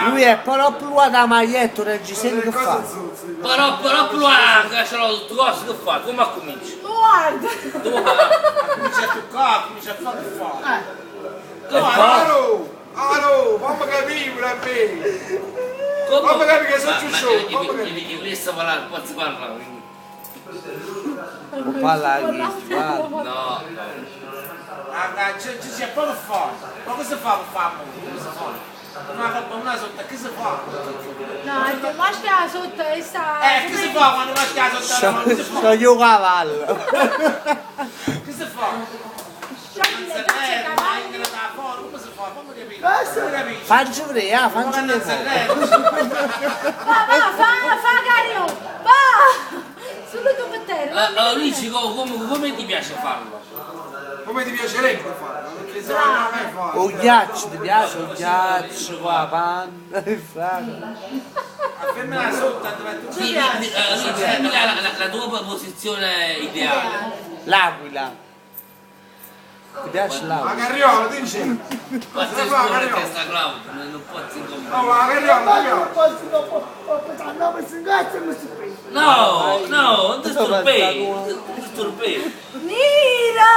Lui è proprio lui da maglietta, 'o reggiseno che fa? Però, però lui che ce l'ho tutto cose che fa, come comincia? Guarda! Tu Comincia a toccare, comincia a fare che fa. Come fa? Allo, allo, fammi capire, a me. Come? Fammi capire che sono Ma- giù ma show, io- fammi io- capire. Io volessi parlare, non posso parlare, quindi. Può parlare chi, guarda. No, no. Ah, ah, c'è c'è poco fa. Ma cosa fa per fare amore? Come si fa? Una roba, una sotto, che si fa? No, è che lascia sotto e sta... Che si fa quando lascia sotto la mano? Che si fa? Sono io cavallo. Che si fa? Sciogli le braccia cavalli. Come si fa? Fammi capire. Fammi capire. Facci vedere, ah, Ma facci non si vedere. leva. Va, va, fa, fa Cario! Va! Solo tu per terra. Luigi, come ti piace farlo? Come ti piacerebbe farlo? Perché se no non è fatto. O ghiaccio, ti piace o ghiaccio con la panna, il frango. A femmina sotto, dove tu Luigi, dimmi la tua posizione ideale. L'aquila. Ti piace La l'aquila? carriola, ti dice. Posso Se fa la esporre carriola. testa Claudio, non posso incombare. No, la carriola ti piace. No, no, non disturbare, non disturbare. Nira!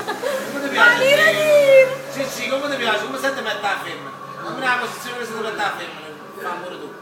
Come ti Ma piace? Nira, Nira! Cicci, come ti piace? Come senti mette la femmina? Come la posizione che si mette la femmina? Fa amore tu.